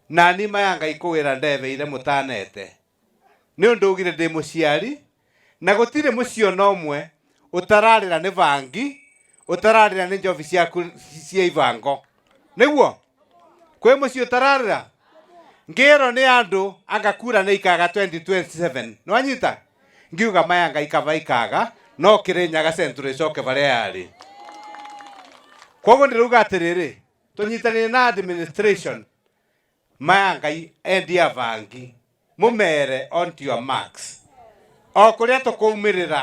Nani maya Ngai kũwĩra ndebeire mũtanete nĩ ũndũ ugire ndĩ mũciari na gũtirĩ mũciĩ ona ũmwe ũtararĩra nĩ bangi, ũtararĩra nĩ njobi ciaku cia ibango. Nĩguo kwĩ mũciĩ ũtararĩra ngĩrwo nĩ andũ anga kura nĩ ikaga 2027. Nĩwanyita ngiuga maya Ngai kaba ikaga no Kĩrĩnyaga Central ĩcoke barĩa yarĩ. Koguo ndĩrauga atĩrĩrĩ, tũnyitanĩre na administration maya Ngai endia bangi mũmere on to your marks o kũrĩa tũkũumĩrĩra.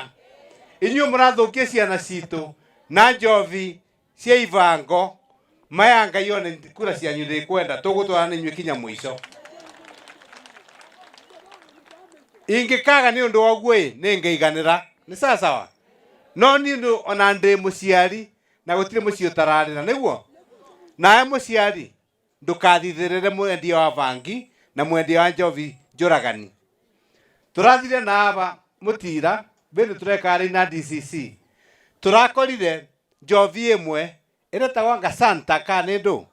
Inyuĩ mũrathũkia ciana citũ na njobi cia ibango. Maya Ngai one kura cianyu ndĩkwenda tũgũtwarana inyuĩ kinya mũico. Ingĩkaga nĩ ũndũ wa ũguo ĩ nĩ ngĩiganĩra nĩ sawasawa, no niĩ ũndũ ona ndĩ mũciari na gũtirĩ mũciĩ ũtararĩra. Nĩguo nawe mũciari ndũkathithĩrĩre mwendia wa bangi na mwendia wa njobi njũragani. Tũrathire na aba mũtira bĩndĩ tũrekarĩ na DCC, tũrakorire njobi ĩmwe ĩretagwo anga Santa ka nĩ ndũ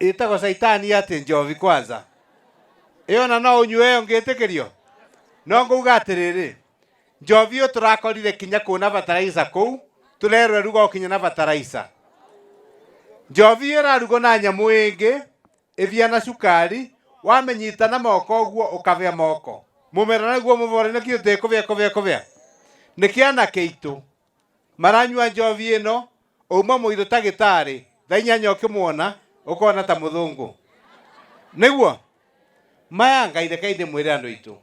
ĩtagwo Saitani atĩ njobi kwanza ĩyo na no ũnyue ĩyo ngĩtĩkĩrio. No ngauga atĩrĩrĩ, njobi ĩyo tũrakorire kinya kũna bataraitha kũu tũrerwo ĩrugagwo kinya na bataraitha. Njobi ĩyo ĩrarugwo na nyamũ ĩngĩ ĩbia na cukari, wamenyita na moko ũguo ũkabĩa moko mũmera naguo mũbore nĩkĩ ũtekũbĩa kũbĩa kũbĩa. Nĩ kĩanake itũ maranyua njobi ĩno uma mũirũ ta gĩtarĩ thaa inyanya ũkĩmuona ũkona ta mũthũngũ. Nĩguo maya Ngai reke ndĩmwĩre andũ aitũ,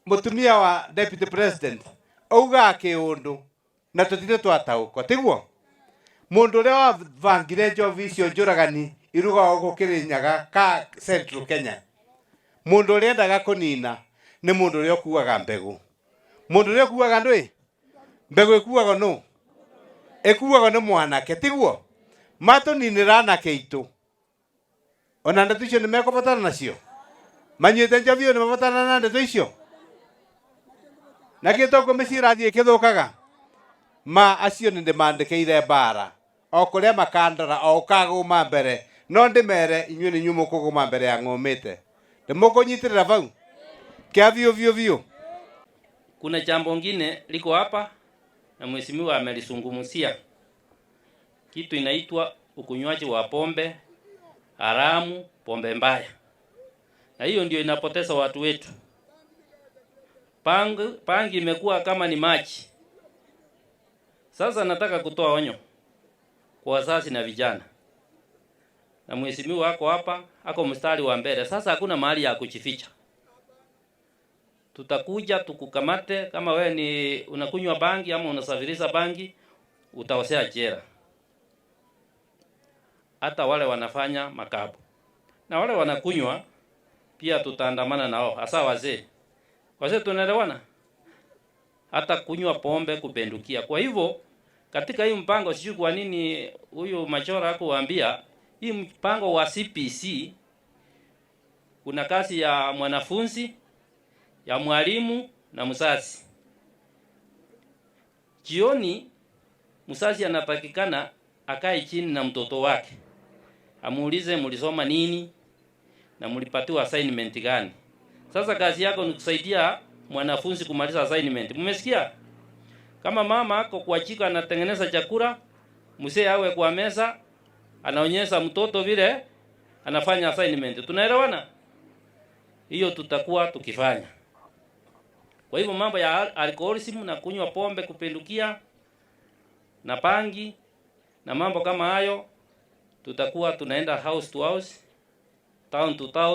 mũtumia wa deputy president augaga kĩũndũ na tũtire twataũkwo. Tiguo mũndũ ũrĩa wabangire njobi icio njũragani irugagwo gũkũ Kĩrĩnyaga ka Central Kenya, mũndũ ũrĩa endaga kũnina nĩ mũndũ ũrĩa ũkuaga mbegũ. Mũndũ ũrĩa ũkuaga ndũĩ mbegũ ĩkuagwo nũ? Ĩkuagwo nĩ mwanake. Tiguo matũninĩra anake aitũ ona ndeto icio nĩ mekũbatara nacio manyuĩte njobi ĩyo nĩ mabatara na ndeto icio na kĩ toguo mĩciĩ ĩrathiĩ ĩkĩthũkaga. Ma acio nĩ ndĩmandĩkĩire mbara o kũrĩa makandora o ũkagũma mbere, no ndĩmere inyuĩ nĩ inyuĩ mũkũgũma mbere ya ng'ũmĩte ndĩmũkũnyitĩrĩra bau kĩa biũ biũ biũ. Kuna jambo ngine liko hapa na mheshimiwa amelizungumzia, kitu inaitwa ukunywaji wa pombe haramu, pombe mbaya, na hiyo ndio inapoteza watu wetu. Bangi imekuwa kama ni maji. Sasa nataka kutoa onyo kwa wazazi na vijana, na mheshimiwa ako hapa, ako mstari wa mbele. Sasa hakuna mahali ya kujificha. Tutakuja tukukamate. Kama we ni unakunywa bangi ama unasafirisha bangi, utaosea jela. Hata wale wanafanya makabu na wale wanakunywa pia tutaandamana nao, hasa wazee. Wazee tunaelewana, hata kunywa pombe kupendukia. Kwa hivyo katika hii mpango, sijui kwa nini huyu Machora hakuwaambia hii mpango wa CBC, kuna kazi ya mwanafunzi, ya mwalimu na mzazi. Jioni mzazi anatakikana akae chini na mtoto wake, amuulize mlisoma nini na mlipatiwa assignment gani. Sasa kazi yako ni kusaidia mwanafunzi kumaliza assignment. Mmesikia? Kama mama ako kwa jiko anatengeneza chakula, mzee awe kwa meza anaonyesha mtoto vile anafanya assignment. Tunaelewana? Hiyo tutakuwa tukifanya. Kwa hivyo mambo ya alcoholism na kunywa pombe kupindukia na bangi na mambo kama hayo, tutakuwa tunaenda house to house, town to town.